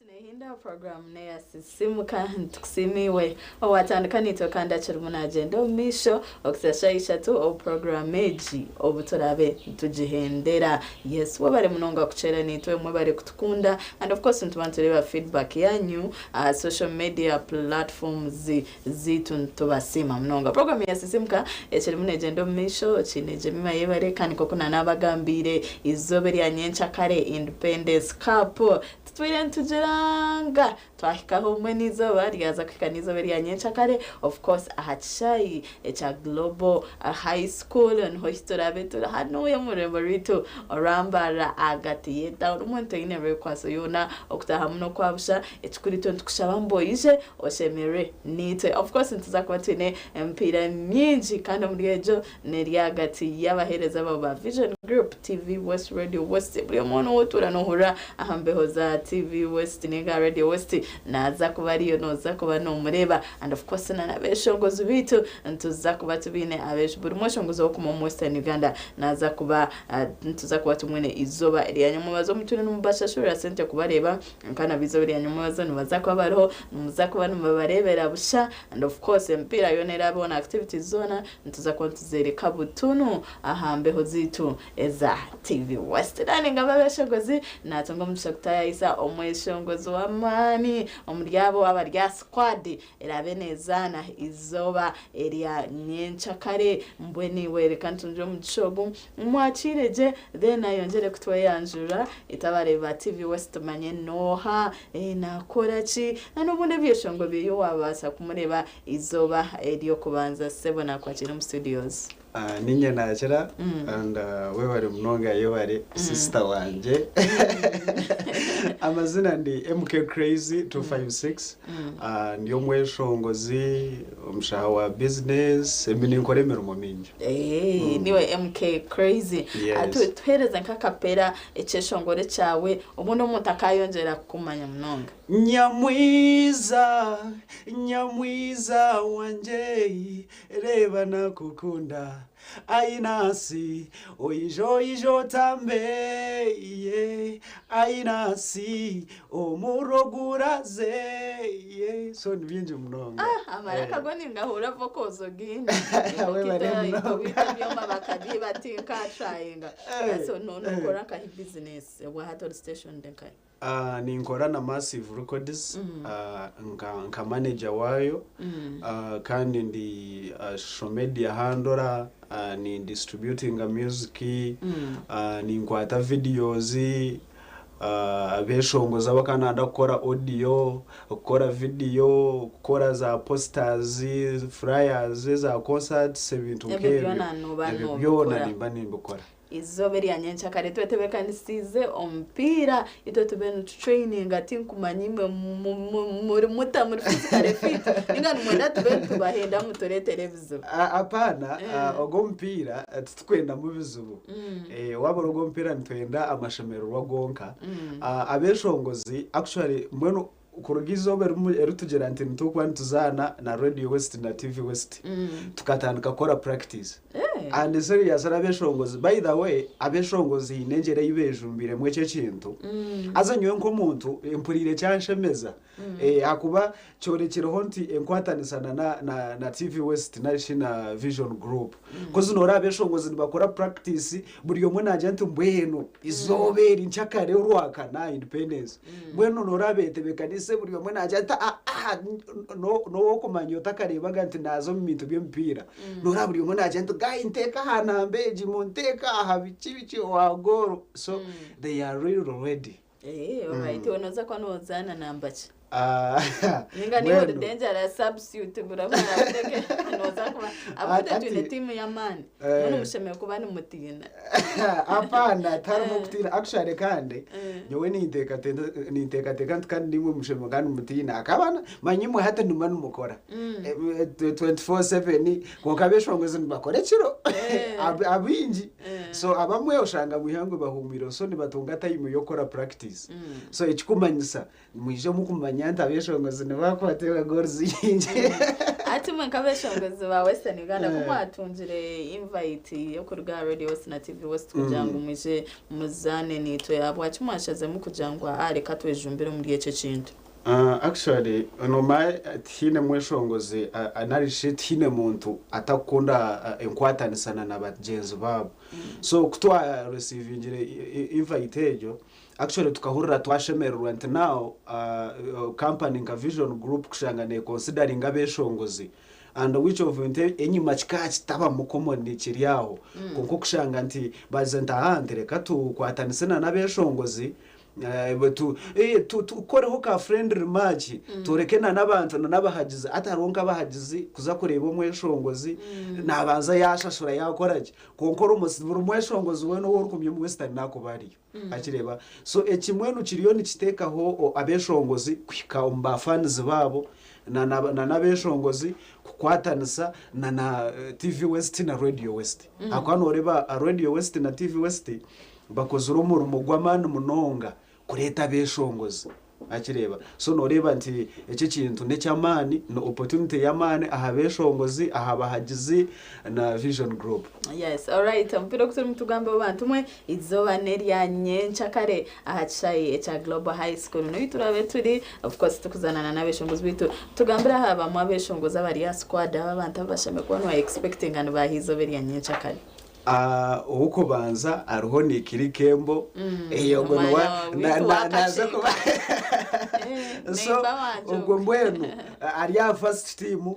Nehinda puroguramu neya Sisimuka. Nitukusiima iwe owatandika naitwe kandi akirimu nagyenda omu maisho okuhitsya shaaha ishatu obu puroguramu egi obu turaabe nitugihendera. Yes, webare munonga kukyera naitwe, mwebare kutukunda and of course nituba nitureeba feedback yanyu aha social media platforms zaitu nitubasiima munonga. Puroguramu ya Sisimuka ekirimu negyenda omu maisho, kiine Jemima Yebare kandi nk'oku nanabagambiire eizooba erya nyenkyakare Independence Cup Tutwire nitugira nga twahikaho mbwenu eizooba ryaza kuhika n'eizooba erya nyenkyakare of course aha kishaayi ekya Global High School niho ahu turaabe turi hanuya omu rurembo rwaitu orwa Mbarara ahagati y'etawuni mbwenu toine rwekwaso yoona okutaahamu n'okwa busha ekikuru itwe nitukushaba ngu oije oshemererwe naitwe of course nituza kuba twine emipiira mingi kandi omuri egyo N'eri ahagati y'abaheereza babo ba Vision Group, TV West, Radio West. Buri omwe ou otuura noohurira aha mbeho za TV West ninga aha Radio West naaza kuba ariyo nooza kuba noomureeba. And of course na n'abeeshongozi baitu nituza kuba tubaine abeesh buri mweshongozi ow'okuma omu Western Uganda naaza kuba nituza kuba tumwine eizooba erya nyomwebazo mutwire nimubashashurira sente kubareeba Kwonka nabo eizooba erya nyomwebazo nibaza kuba bariho nimuza kuba nimubareebera busha and of course emipiira yoona eraabeho na activities zoona Nituza kuba nituzereka butunu aha mbeho zaitu eza TV West. Naanye ngamba abeshongozi, naatunga omugisha kutaayayisa omweshongozi w'amaani omuri abo abari aha squad eraabe neezaana eizooba erya nyenkyakare. Mbwenu iwe reka ntungye omugisha ogu mwakiire gye then ayongyere kutweyanjurira itwe abareebi ba TV West tumanye n'oha, naakora ki, na n'obundi ebyeshongo byeye waabaasa kumureeba Eizooba ery'okubanza sebo nakwakira omu studios. Ninye nakira and webare munonga yebare sister wangye amazina ndi MK Crazy 256 ndi omweshongozi omushaha wa business emi ninkora emirimo mingi. Niwe MK Crazy tuhereze nk'akapera ekyeshongoro ekyawe obundi omuntu akayongyera kukumanya munonga. Nyamwiza, nyamwiza wangye, reeba nakukunda Ai nasi, oije oije otambe, ye Ai nasi, omurro guraze, ye So ni bingi munonga. Ah, amaraka go ningahurira vocals ogiine. Webale munonga. Wita ebyoma bakabiiba tinkatrayinga. So nokora nkahi business obwahati ori stationed nkahi? Ninkora na Massive Records nka manager waayo kandi ndi social media handler, ni distributinga music, ninkwata videos, abeshongozi abakaba nibenda kukora audio, kukora video, kukora za posters, flyers eza concerts ebintu Ebyo nk'ebyo. byona nooba Ebyo noobikora. byona nimba nimbikora. Eizooba erya nyenkyakare twetebeekanisiize omupiira, itwe tube nitutureyininga tinkumanya imwe muri muta muri physically fit ninga nimwenda tube nitubahenda mutureetere ebizibu? Apaana, ogu omupiira titukwendamu bizibu. Waaba ori ogu omupiira nitwenda amashemererwa gonka. Abeeshongozi actually mbwenu Kuruga eizooba eri tugira nti nitukuba nituzaana na Radio West na TV West, tukatandika kukora practice. And serious abeshongozi, by the way, abeshongozi haine engyera ei bejumbiremu ekyo ekintu. Haza nyowe nk'omuntu mpuriire kyanshemeza ahakuba kyorekireho nti enkwatanisa na TV West narishi na Vision Group. Coz noreeba abeshongozi nibakora practice buri omwe naagira nti mbwenu eizooba eri nkyakare orwakana independence. Mbwenu noreeba betebekanise buri omwe naagira ati aa n'owokumanya otakareebaga nti naaza omu bintu by'emipiira noreeba buri omwe naagira nti guy nteeka aha namba egi munteeke aha biki biki owa goal so they are really ready. Alright, iwe nooza kuba noozaana namba ki? Ninga niiwe ori dangerous substitute buri omwe nakuteeka nooza kuba ahabw'okuba itwe twine tiimu y'amaani mbwenu mushemereire kuba nimutiina. Apaana tiharimu okutiina actually kandi nyowe ninteekateeka nti kandi naimwe mushemereire kuba nimutiina ahabw'okuba manya imwe hati nimuba nimukora 24/7 kwonka abeshongozi nibakora ekiro abaingi so abamwe oshanga omwihangwe bahuumwire so nibatunga time y'okukora practice so ekikumanyisa Nimwija mukumanya nti abeshongozi nibakwata goals nyingi. Hati imwe nk'abeshongozi ba Western Uganda ku mwatungire invite y'okuruga aha Radio West na TV West kugira ngu mwije muzaane naitwe, ahabwaki mwashazemu kugira ngu aa reka twejumbire omuri ekyo ekintu? Actually noomanya tihaine mweshongozi nari shi tihaine muntu atakukunda enkwatanisa na bagyenzi baabo. So ku twa receivingire invite egyo, actually tukahurira twashemererwa nti now company nka Vision Group kushanga neconsideringa abeshongozi and which of nti enyima kikaba kitabamu common kiri aho. Kwonka okushanga nti bagize nti aha nti reka tukwatanise na n'abeshongozi tukoreho ka friendly match tworeke na n'abantu na n'abahagizi. Hati hariho nk'abahagizi kuza kureeba omweshongozi nabanza yashashura yakora ki, kwonka almost buri mweshongozi weena ou orikumanya omu Western nakuba ariyo akireeba. So eki mbwenu kiriyo nikiteekaho abeshongozi kuhika omu ba fans baabo na n'abeshongozi kukwatanisa na na TV West na Radio West, ahakuba noreeba Radio West na TV West bakozire omurimo gw'amaani munonga kureeta abeshongozi akireeba. So noreeba nti eki ekintu n'eky'amaani, ni opportunity y'amaani aha beshongozi, aha bahagizi na Vision Group. Yes, alright. Omupiira ogu turimu tugambaho bantu mwe, eizooba n'erya nyenkyakare aha kishaayi ekya Global High School. Niho turabe turi, of course tukuzanana n'abeshongozi baitu. Tugambire aha bamwe abeshongozi abari aha squad aba abantu abu bashemereire kuba niba expectinga nibaha eizooba erya nyenkyakare. Ow'okubanza hariho Nikiri Kembo, ogwo Omwana niwe waitu naaza w'akakiiko. kuba so Neighbour wangye ogwo ogwo. mbwenu ari aha first team,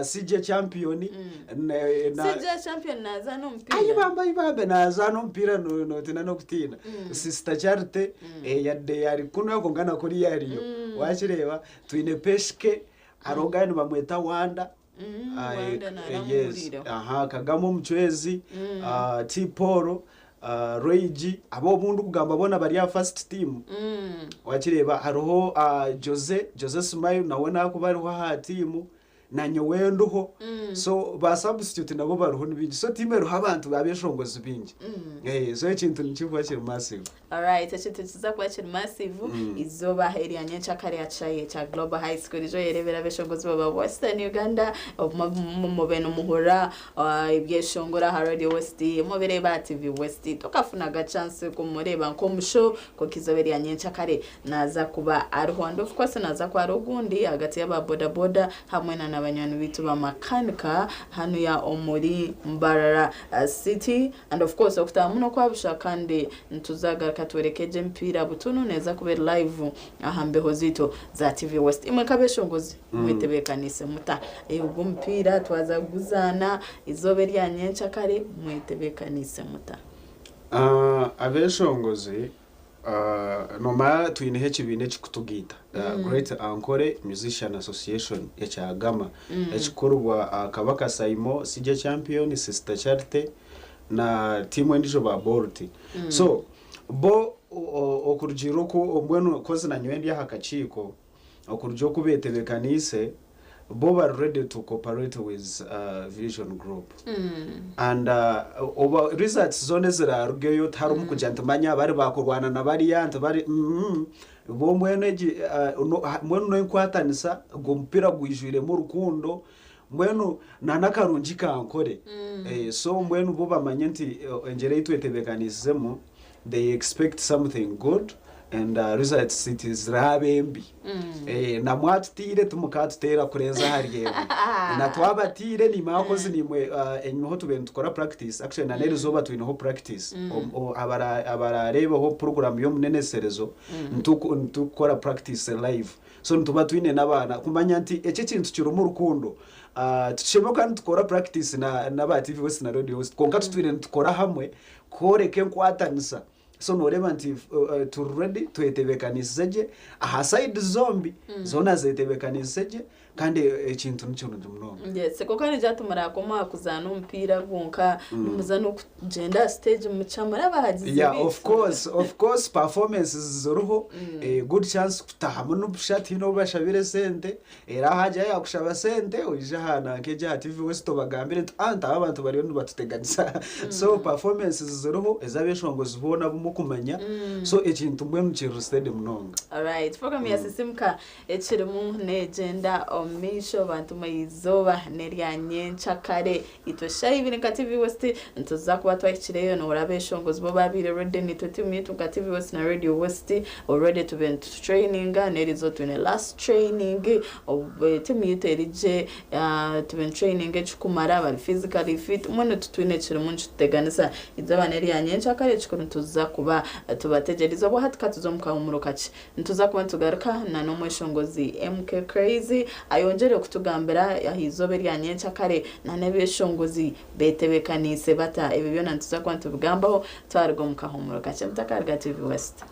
CJ Champion CJ Champion nazaana omupiira? Ayi bambe ayi bambe nazaana omupiira nootiina n'okutiina. Sister Charity yadde ari kunu kwonka na kuriya ariyo wakireeba. Twine Peshike hariho ogwo nibamweta Wanda. Wanda Yes, naramuhuriireho. Aha, Kagame Omucwezi, T Paul, Roigi, abo obu ndikugamba boona bari aha first team. Wakireeba hariho Jose, Jose Smile nawe nakuba ariho aha tiimu, na nyowe ndiho. So ba substitute nabo bariho ni baingi. So tiimu eriho abantu abeshongozi baingi. So ekintu nikikuba kiri massive. Alright, ekintu nikiza kuba kiri massive izooba erya nyenkyakare aha kishaayi ekya Global High School. Ijo oyereebera abeshongozi baba Western Uganda, obumwe mube nimuhurira ebyeshongoro aha Radio West, mubireeba aha TV West. Tokafunaga chance kumureeba nk'omusho, kwonka izooba erya nyenkyakare naaza kuba ariho. And of course naaza kuba ari ogundi ahagati y'aba boda boda hamwe na banywani baitu ba makanika hanuya omuri Mbarara City. And of course okutaaha muno kwabusha kandi nituzagaruka tworeke egyo emipiira butunu neeza kuba eri live aha mbeho zaitu za TV West. Imwe nk'abeshongozi mwetebeekaniise muta? Ogwo omupiira twaza kuguzaana izooba erya nyenkyakare, mwetebeekaniise muta? Abeshongozi noomanya twineho ekibiina ekikutugaita, Great Ankole Musician Association ekya Gama, ekikurwa Kabaka Saimo, CJ Champion, Sister Charity na tiimu endiijo ba Bolt. So bo okurugiirira oku mbwenu kozi nanyowe ndi aha kakiiko, okurugira oku betebeekaniise, bo bari ready to cooperate with Vision Group and oba results zoona ezirarugeyo tiharimu kugira nti manya bari bakurwana na bariya nti bari bo mbwenu egi mbwenu n'enkwatanisa ogwo mupiira gwijwiremu rukundo mbwenu na n'akarungi kankore. So mbwenu bo bamanye nti engyera ei twetebeekanisiizemu, they expect something good and results tiziraabe mbi. Na mwatutiire timukatuteera kurenza ahari emwe, na twabatiire niimwe abakozi niimwe enyimaho tubaire nitukora practice. Actually na n'erizooba twineho practice. Abarareebeho program y'omuneneserezo, nitukora practice live, so nituba twine n'abaana kumanya nti eki ekintu kirimu rukundo. Tukishemwe kandi nitukora practice n'aba TV West na Radio West, kwonka tutwire nitukora hamwe kworeka enkwatanisa. So nooreeba nti turi ready, twetebeekanisize gye aha side zombi, zoona zetebeekanisize gye kandi ekintu ni kirungi munonga. Yes, kwonka nigira timuraakoma aha kuzaana omupiira gwonka, nimuza n'okugyenda aha stage mucamure abahagizi Yeah, of course, performances ziriho. Good chance kutahamu n'obusha, tihaine obu bashabire sente. Era haagira yakushaba sente, oije aha nanka aha TV West obagambire nti ah nti aba abantu bariyo nibatuteganisa. So performances ziriho ez'abeshongozi boona abu mukumanya. So ekintu mbwenu kiri steady munonga. Alright, program ya Sisimuka ekirimu neegyenda. omu maisho bantu mwe eizooba n'erya nyenkyakare. Itwe shaaha ibiri nka TV West nituza kuba twahikireyo nohurira abeshongozi bo babaire ready nitwe tiimu yaitu nka TV West na Radio West already tubaire nitutraininga n'erizooba twine last training obu tiimu yaitu eri gye tubaire nitutraininga ekikumara bari physically fit mbwenu titwine ekirimu nikituteganisa eizooba n'erya nyenkyakare ekikuru nituza kuba tubategyerize obwo hati katuze omu kahumuro kakye. Nituza kuba nitugaruka na n'omweshongozi MK Crazy ayongyere kutugambira aha izooba erya nyenkyakare na n'ebeshongozi betebeekaniise bata. Ebyo byona nituza kuba nitubigambaho twaruga omu kahuumuro kakye. Mutakaruga TV West.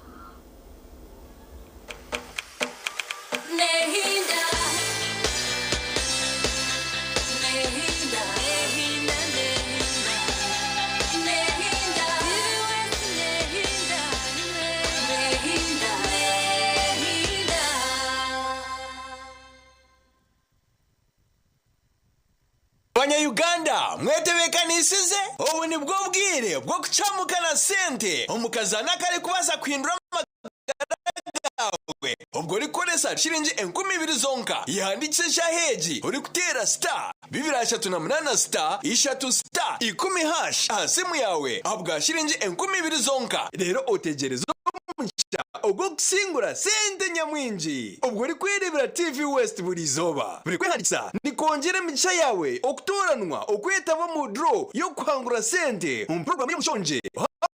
Banya-Uganda mwetebeekanisize? Obu nibwo bwire bw'okucamuka na sente omu kazaano akarikubaasa kuhindura amagara gaawe obwo orikukoresa shiringi 2000 zonka. Yehandiikise eshaaha egi orikuteera star 238 star ishatu star ikumi hash aha simu yaawe ahabwa shiringi 2000 zonka reero otegyereze omugisha ogw'okusingura sente nyamwingi obwo orikwereebera TV West buri izooba. Buri kwehandiikisa nikwongyera emigisha yaawe okutooranwa okwetaba omu draw y'okuhangura sente omu puroguraamu y'omushongye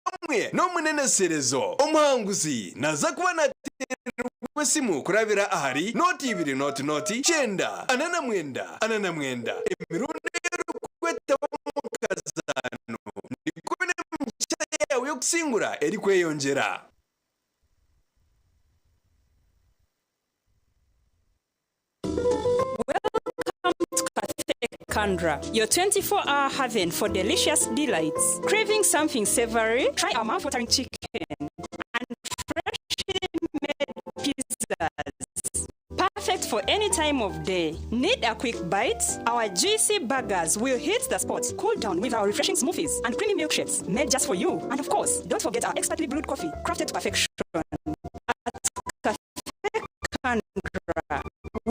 hamwe n'omuneneserezo. Omuhanguzi naaza kuba naateererwa esimu kurabira ahari nooti ibiri nooti nooti kyenda ana na mwenda ana na mwenda. Emirundi ei orikwetaba omu kazaano nikwo n'emigisha yaawe y'okusingura erikweyongyera. Welcome to Cafe Kandra, your 24 hour haven for delicious delights. Craving something savory? Try our mouth-watering chicken and freshly made pizzas. Perfect for any time of day. Need a quick bite? Our juicy burgers will hit the spot. Cool down with our refreshing smoothies and creamy milkshakes made just for you. And of course, don't forget our expertly brewed coffee, crafted to perfection. At Cafe Kandra,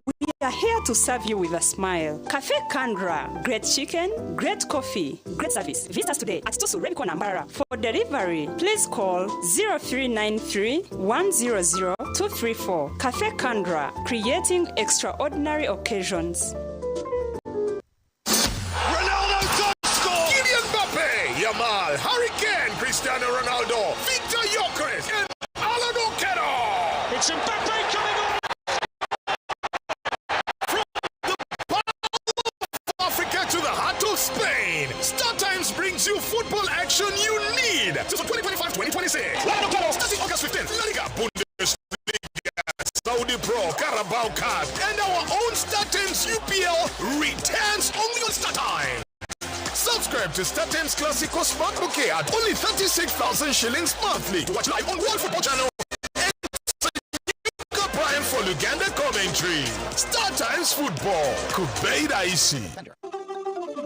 we are here to serve you with a smile. Cafe Kandra, great chicken, great coffee, great service. Visit us today at Tosu Remco Nambara. For delivery, please call 0393 100 234. Cafe Kandra, creating extraordinary occasions. Ronaldo top score! Kylian Mbappe, Yamal, Harry Kane, Cristiano Ronaldo, Victor Gyökeres, and Alan Okello. It's Mbappe coming on. From the Pearl of Africa to the heart of Spain, Star Times brings you football action you need. Season 2025-2026. Starting August 15th, La Liga, Bundesliga, Saudi Pro, Carabao Cup, and our own Star Times UPL returns only on Star Times. Subscribe to Star Times Classico Smart Bouquet at only 36,000 shillings monthly to watch live on World Football Channel and Prime for Luganda commentary. Star Times Football. Kubeida isi.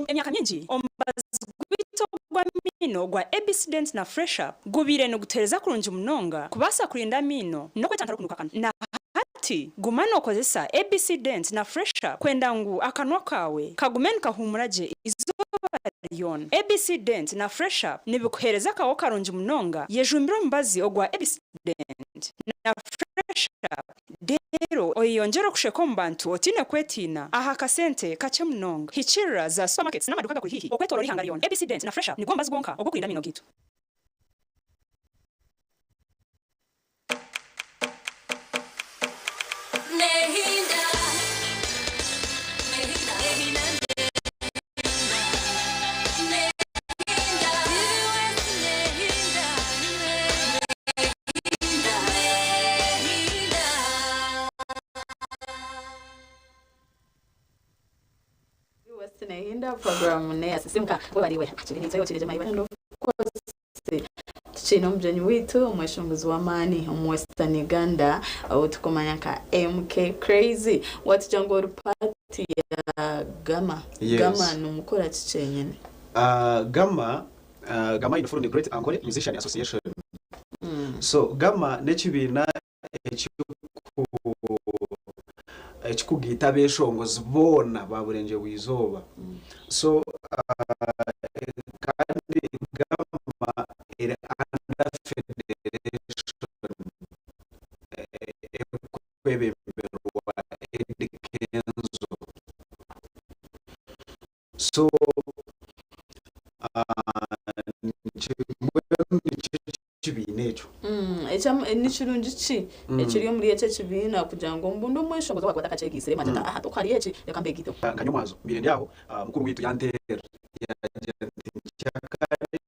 Emyaka mingi omubazi gwaitu ogw'amaino ogwa ABC Dent na Fresh Up gubaire niguteereza kurungi munonga kubaasa kurinda amaino n'okwetantara okunuuka akanwa. Na hati guma nookozesa ABC Dent na Fresh Up kwenda ngu akanwa kaawe kagume nikahuumura gye eizooba ryona. ABC Dent na Fresh Up nibikuheereza akaho karungi munonga. Yejumbire omubazi ogwa ABC Dent na Fresh Up reero oyeyongyere okusheka omu bantu otaine kwetiina aha kasente kakye munonga. Hikiirira za supermarkets n'amaduuka agakuri haihi okwetooroora eihanga ryona. ABC Dent na Fresh Up nigwo mubazi gwonka ogw'okurinda amaino gaitu. West Nehinda program ne asisimuka webariwe akiri okirije mayiba of course tukiine omugyenyi waitu omweshongozi w'amaani omu Western Uganda ou tukumanya nka MK Crazy. Watugira ngu ori part ya Gama. Yes. Gama nimukora ki kyenyine? Gama in full the Great Ankole Musician Association. So Gama n'ekibiina ekiku Ekikugaita abeshongozi boona ba Burengye-bw'eizooba. So kandi Gama eri under federation erikwebemberwa Eddy Kenzo. So mbwenu nikyo ekibiina ekyo. Ni kirungi ki ekiri omuri eki ekibiina kugira ngu obundi omweshongozi owaakuba atakakyegaitsire manya ati aha hariyo eki reka mbegaiteho. Nka nyomwazo mbaire ndi aho mukuru waitu yanteerera yaagira nti nkyakare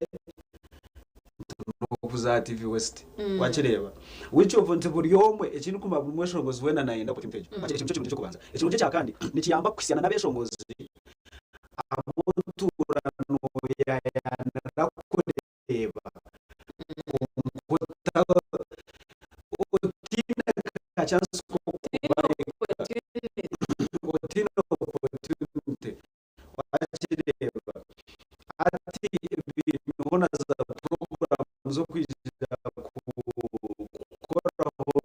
n'okuza aha TV West wakireeba which of nti buri omwe ekirikumara buri mweshongozi weena nayenda opportunity egyo ekyo nikyo kirungi eky'okubanza. Ekirungi ekya kandi nikiyamba kuhitsya n'abeshongozi abu otuura nooyayaanira kureeba kwonka otaine ka chance k'okubareeba otaine opportunity wakireeba hati baineho na za program z'okwija kukoraho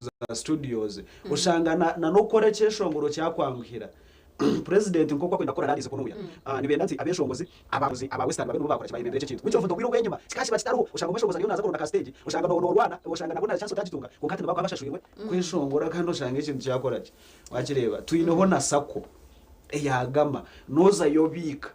za studios oshanga na n'okukora ekyeshongoro kyakwanguhira. President nk'oku akwenda kukora rallies kunuya, nibenda nti abeshongozi ababuzi aba western babe nibo bakora ki bayebembera ekyo ekintu which of obwire obwenyima kikaba kiba kitariho oshanga omweshongozi ariyo naza kuronda ka stage oshanga norwana oshanga nabwo na chance otagitunga kwonka hati nibakuba bashashwirwe kweshongora kandi oshanga ekintu kyakora ki wakireeba twineho na sacco eya gama nozayo obiika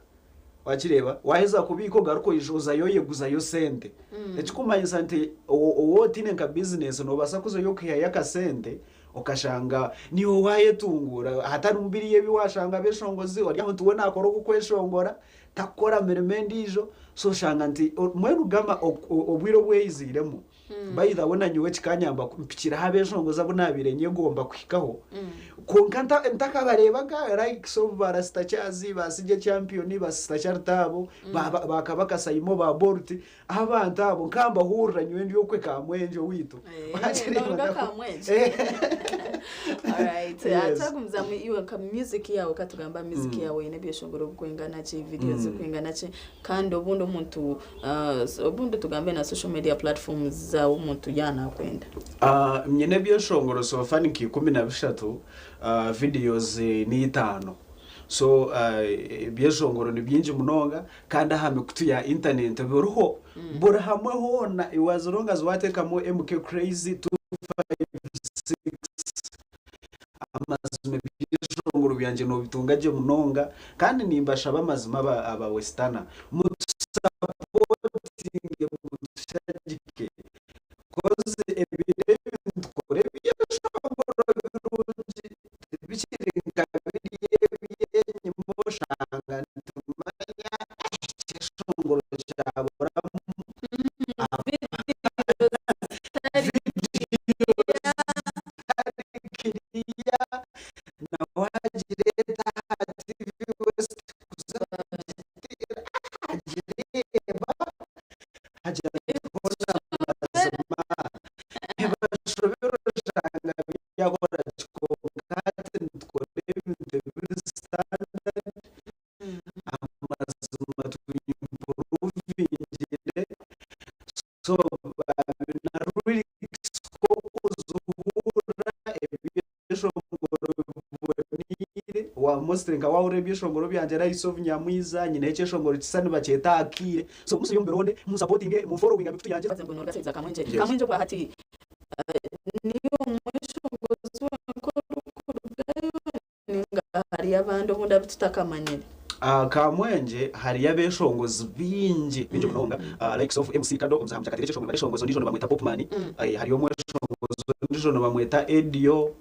Wakireeba? Waaheza kubiika ogaruka oija ozayo oyeguzayo sente. Ekikumanyisa nti ou otaine nka bizinesi noobaasa kuzayo okaihayo akasente okashanga niiwe waayetunguura hatarimu biriya ebi waashanga abeshongozi ori aho nti we naakora ogw'okweshongora takukora mirimo endiijo so oshanga nti mbwenu gama obwire obu eiziiremu By the way na nyowe kikanyamba mpikireho abeshongozi abu nabaire nyegomba kuhikaho kwonka ntakabarebaga likes of ba Rasta Charles, ba CJ Champion, ba Sister Charity abo, ba Kabaka Saimo, ba Bolt, abantu abo nkambahurira nyowe ndi okwe Kamwengye owaitu. Noruga Kamwengye? Alright, Yes. twagumizamu iwe nka music yawe katugamba music yawe eine ebyeshongoro bikwingana ki, videos zikwingana ki, Kandi obundi omuntu obundi tugambe na social media platforms zaawe omuntu yaaba nakwenda. Nyine ebyeshongoro so far ni nka 13, videos ni itaano. So ebyeshongoro ni bingi munonga kandi aha mikutu ya intaneti biriho buri hamwe hoona iwe as long as waateekamu MK Crazy 256 Amazima ebyeshongoro byangye nobitunga gye munonga kandi nimbashaba amazima aba aba wesitana mutusapotinge mutushagike koz ebiro ebi nitukora ebyeshongoro birungi tibikiri nka biriya ebyenyima oshanga nitumanya ekyeshongoro kyaburamu kiriya nawe agireeta aha TV West kuza kugiteera agireeba agira ati hoona mazima nibashobera oshanga byakora ki kwonka hati nitukora ebintu ebiri standard amazima twimpuruvingyire So na lyrics k'okuzihuurira ebyeshongoro biboniire wa mostly nka waahurira ebyeshongoro byangye Rice of Nyamwiza nyineho ekyeshongoro kisa nibakyeta Akiire so muzeyo mubironde munsapotinge munforowinge aha mikutu yangye. Ngu noruga Kamwengye. Yes. Kamwengye obwa hati niiwe omweshongozi wenka orikurugayo Ninga hariyo abandi obundi abu tutakamanyire? Kamwengye hariyo abeshongozi baingi baingi munonga likes of MC Kado omuzaha mukyakatire ekyeshongoro nibamweshongoza ondiijo nibamweta Popman hariyo omweshongozi ondiijo nibamweta Edio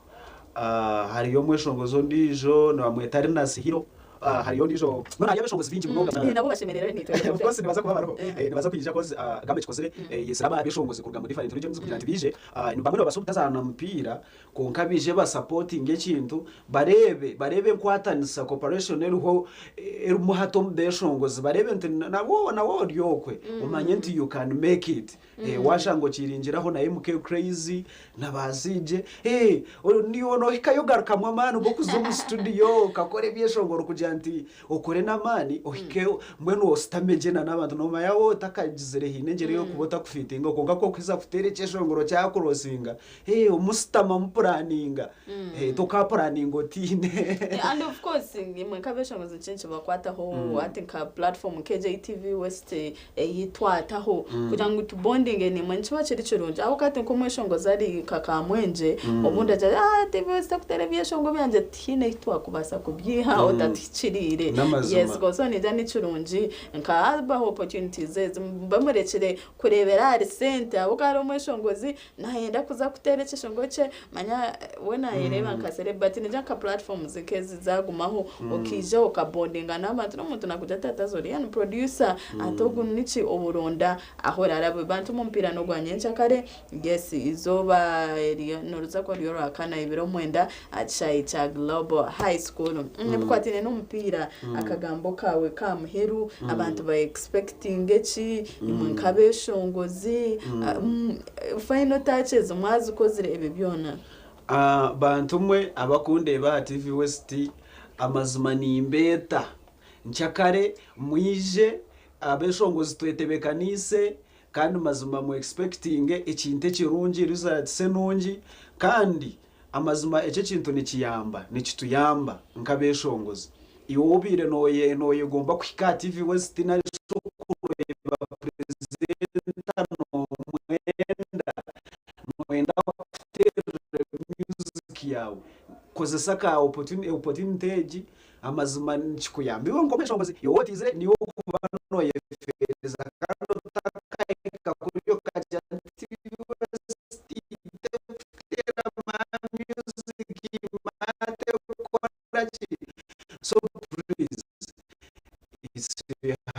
hariyo omweshongozi ondiijo nibamweta Linus Hero hariyo ondiijo mbwenu hariyo abeshongozi baingi munonga. Nabo bashemereire naitwe. Of course nibaza kuba bariho nibaza kwija coz gamba ekikozire eyetsire abeshongozi kuruga omu different regions kugira nti baije bamwe nibabaasa obutazaana mupiira Kwonka baije basapotinge ekintu, bareebe bareebe enkwatanisa, cooperation, eriho erimu hati omu beshongozi, bareebe nti nawe nawe ori okwe, omanye nti you can make it. Waashanga okiringiraho na MK Crazy na ba CJ, niiwe noohikayo ogarukamu amaani g'okuza omu studio okakora ebyeshongoro kugira nti. nti okore n'amaani ohike mbwenu ositame gye na n'abantu noomanya waaba otakagizire haine engyeri ey'okuba otakufiitinga kwonka ku orikuheza kuteera ekyeshongoro kyakurosinga Hey, omusitama mupuraninga hey, tokapuraninga otiine. And of course imwe nk'abeshongozi niki nikibakwataho hati nka platform nk'egi ei TV West ei twataho kugira ngu tubondinge naimwe nikiba kiri kirungi ahabw'okuba hati nk'omweshongozi ari nka Kamwengye obundi agira ati ah TV West ekuteera ebyeshongo byangye tihaine ahu twakubaasa kubyiha otatuhikiriire. N'amazima. Yes, so ningira ni kirungi nka habaho opportunities ezi mube murekire kureebera ahari sente ahabw'okuba hariho omweshongozi Nayenda kuza kuteera ekyeshongo kye manya we nayereeba nka celeb but ningira nka platforms nk'ezi zagumaho okaija okabondinga n'abantu n'omuntu nakugira ati hataza oriya ni producer ati ogu niki oburonda ahu orarabe bantu omupiira n'ogwa nyenkyakare yes eizooba eryo niruza kuba riri orwakana ebiro mwenda aha kishaayi kya Global High School ebikwataine n'omupiira akagambo kaawe ka muheru abantu ba expectinge ki imwe nk'abeshongozi Final touches mwazikozire ebyo byona. Bantu mwe abakundeeba aha TV West amazima nimbeeta nkyakare mwije abeshongozi twetebekaniise kandi mazima mu expectinge ekintu ekirungi results enungi kandi amazima eki ekintu nikiyamba nikituyamba nkabeshongozi iwe obaire noyegomba kuhika aha TV West narishi okureeba presenter nomwenda noyenda kuteerera music yaawe kozesa ka opportunity egi amazima nikikuyamba iwe nk'omweshongozi iwe otiizire niiwe orikuba noyefeereza kandi otakahika kuriya okagira nti TV West tekuteera my music tekukora ki so please it's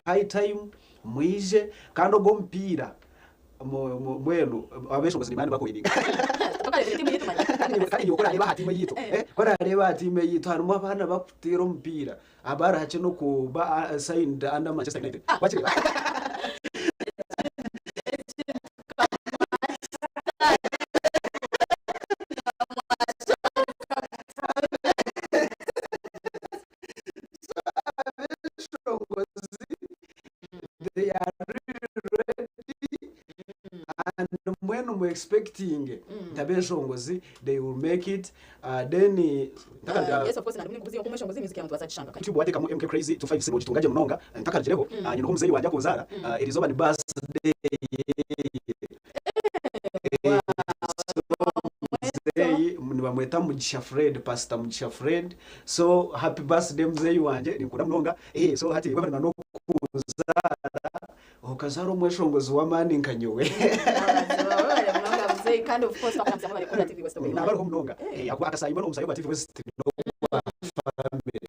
high time mwije kandi ogwo omupiira mbwenu abeshongozi nimanya nibakuwininga kandi iwe ku orareeba aha tiimu eyiitu ku orareeba aha tiimu eyiitu harimu abaana bakuteera omupiira abari hakye n'okuba signed under Manchester United wakireeba? Abeshongozi they are really ready and mbwenu mu expecting nti abeshongozi they will make it then Yes of course nari nkubuze nkomweshongozi music yawe nitubaasa kugishanga kare. YouTube wateekamu MK Crazy 256 ogitunga gye munonga ntakarugireho nyineho omuzeeyi wangye akunzaara erizooba ni birthday yeye Muzeeyi nibamweta Mugisha Fred, Pastor Mugisha Fred. So happy birthday muzeeyi wangye, ninkukunda munonga. Eh, so hati webare n'okunzaara, okazaara omweshongozi w'amaani nka nyowe. Amazima webare munonga muzeeyi kandi of course twakuramutsa mwebare kukunda TV West Naaba ariho munonga. Eh, ahakuba akasayimba n'omusayi gwa TV West n'ogwa family.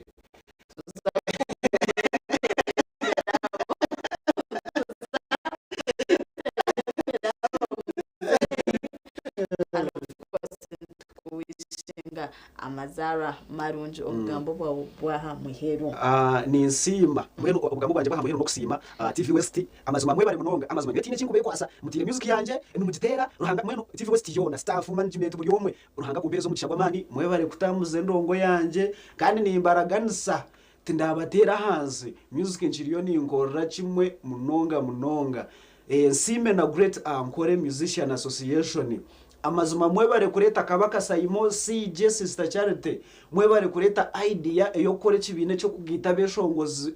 Nitukuwishinga amazara marungi obugambo bwawe bw'aha muheru. Ninsiima mbwenu obugambo bwangye bw'aha muheru n'okusiima TV West amazima mwebare munonga amazima nyowe tihaine eki nkubekwasa mutiire music yangye nimugiteera Ruhanga mbwenu TV West yoona staff management buri omwe Ruhanga akumpeereze omugisha gw'amaani mwebare kutambuza endongo yangye kandi nimbaraganisa tindabateera ahansi music nkiriyo ninkorera kimwe munonga munonga Nsiime na Great Ankole Musician Association. Amazima mwebare kureeta Kabaka Saimo, CJ, Sister Charity, mwebare kureeta idea ey'okukora ekibiina eky'okugaita abeshongozi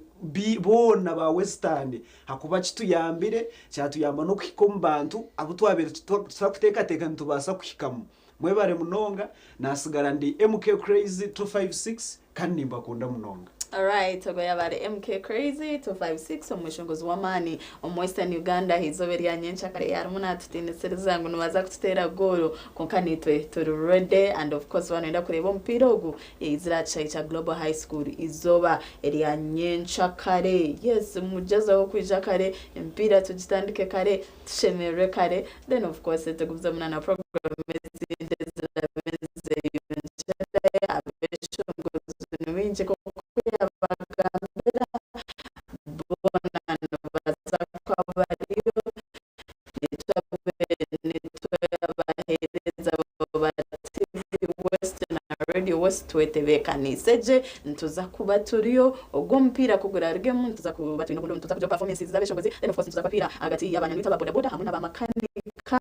boona ba Western ahakuba kituyambire, kyatuyamba n'okuhika omu bantu abu twabaire tutakuteekateeka nitubaasa kuhikamu. Mwebare munonga, nasigara ndi MK Crazy 256 kandi nimbakunda munonga. Alright, ogwo yaaba ari MK Crazy 256 omweshongozi w'amaani omu Western Uganda aha izooba erya nyenkyakare arimu naatutiinisiriza ngu nibaza kututeera goolo kwonka naitwe turi ready and of course waaba noyenda kureeba omupiira ogu yaizire aha kishaayi kya Global High School izooba erya nyenkyakare. Yes, mugyezeho kwija kare emipiira tugitandike kare tushemererwe kare then of course tugumizemu na na program ezindi ezirabe nizeyongyerayo abeshongozi ni baingi nk'oku yabagambira boona nibaza kuba bariyo nitwe abahereza ba TV West na Radio. Radio West twetebeekaniise gye, nituza kuba turiyo ogwo omupiira ku gurarugemu nituza kuba twine obundi nituza kugira performances z'abeshongozi, then of course nituza kubapiira ahagati y'abanyamwita aba boda boda hamwe n'abamakanika.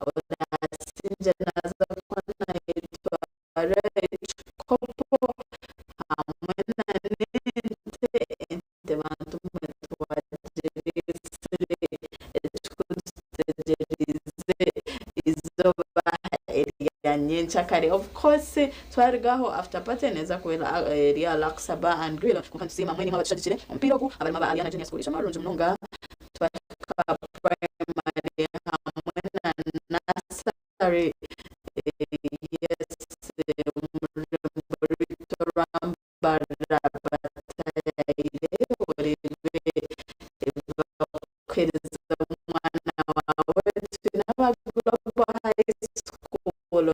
Orasingye naaza kuba nayetwara ekikopo hamwe na n'ente, ente bantu mwe twagiriisire ekikuru tutegyereize eizooba erya nyenkyakare. Of course twaruga aho after party neeza kuba eri aha Laksa Bar and Grill. Kwonka nitusiima mbwenu imwe abatushagikire omupiira ogu abarimu aba Ariana Junior School eishomero rirungi munonga twahika primary hamwe na nursery yes omururembo rwaitu orwa Mbarara batayayire oreebe ebi bakuheereza omwana waawe. Twine aba Global High School,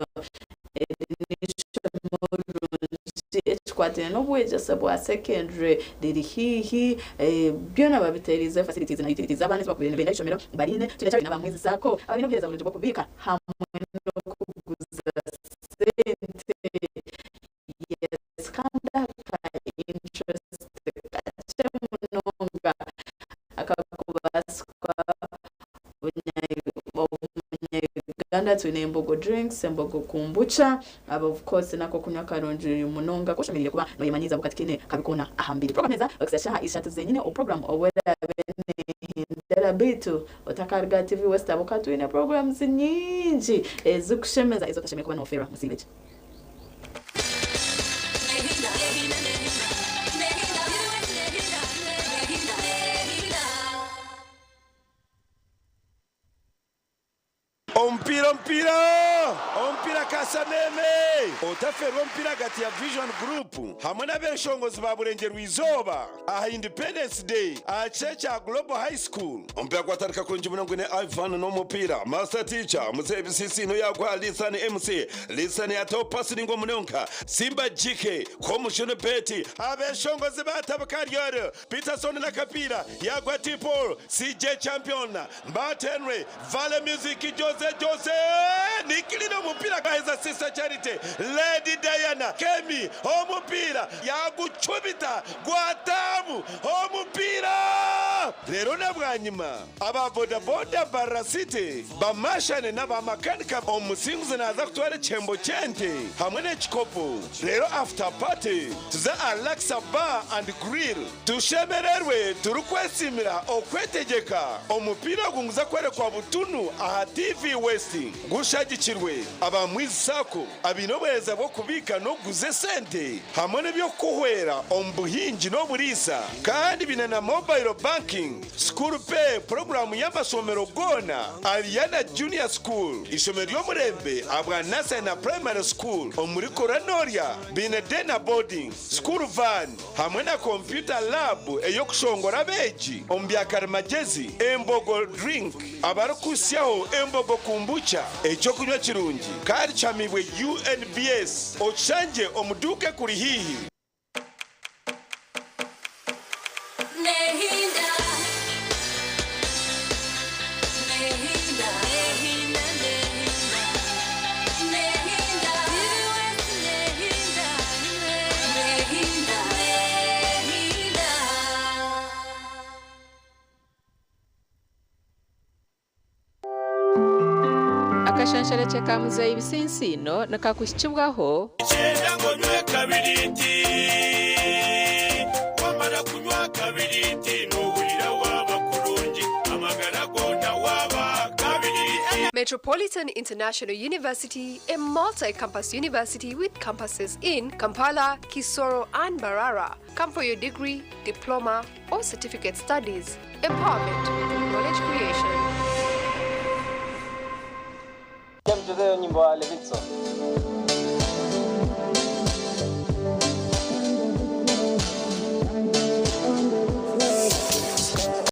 eri n'eishomero rirungi ekikwataine n'obwegyese bwa secondary riri haihi, byona babiteerize facilities na utilities abaana ezi bakubaire nibenda aha ishomero bariine. Twine Charity n'aba Mwizi Sacco abaine obuheereza burungi bw'okubiika hamwe n'okuguza sente. Yes kandi aka interest kakye munonga akakubaasika omunya-Uganda. Twine Embogo drinks, Embogo kombucha, aba of course n'akokunywa karungi munonga ku oshemereire kuba noyemanyiiza ahabw'okuba tikaine kabi koona aha mubiri. Program eza okuhitsya shaaha ishatu zenyine obu program obu eraabe nehindura beitu otakaruga aha TV West ahabw'okuba twine programs nyingi ezikushemeza ezi otashemereire kuba nofeerwa. Musiibe gye. Omupiira omupiira omupiira Kasameme! Otafeerwa omupiira ahagati ya Vision Group hamwe n'abeshongozi ba Burengyerwa Izooba aha Independence Day aha kishaayi kya Global High School. Omupiira gwatandika kurungi munonga gwine Ivan n'omupiira, Master Teacher, Muzeeyi Bisisiino yaguha Lisan MC, Lisan yataho pasi ningwa munonga, Simba GK, Komushunu Betty, abeshongozi batabuka Ariel, Peterson n'akapiira yaguha T Paul, CJ Champion, Mbat Henry, Vale Music, Jose Jose, Nikilina omupiira gaheza Sister Charity, Lady Diana, Kemi omupiira yagucumita gwataamu omupiira. Reero na bwanyima aba bodaboda Mbarara City bamashane n'aba makanika omusinguzi naaza kutwara ekihembo ky'ente hamwe n'ekikopo reero after party tuze aha Laksa Bar and Grill. Tushemererwe turikwesiimira okwetegyeka. Omupiira ogu niguza kworekwa butunu aha TV West. Gushagikirwe aba Mwizi Sacco abaine obuheereza bw'okubiika n'okuguza esente hamwe n'eby'okukuhwera omu buhingi n'oburiisa kandi baine na Mobile Banking, School Pay puroguraamu y'amashomero goona, Ariana Junior School, eishomero ry'omurembe ahabwa Nursery na Primary School omuri Koronorya, baine Day na Boarding, School Van. Hamwe na kompyuta laabu ey'okushongora abeegi omu bya karimagyezi, Embogo Drink, abarikuhitsyaho Embogo Kombucha, eky'okunywa kirungi kandi kihamiibwe UNBS, okishangye omu duuka ekuri haihi. Akashansharekye ka Muzeeyi Bisinsiino nikakuhikibwaho. Nikyenda ngu onywe kabiriiti. Wamara kunywa kabiriiti nohurira waaba kurungi, amagara goona waaba kabiriiti. Metropolitan International University, a multi-campus university with campuses in Kampala, Kisoro and Mbarara. Come for your degree, diploma or certificate studies. Empowerment through knowledge creation. Mchezeyo nyimbo ya Levitson.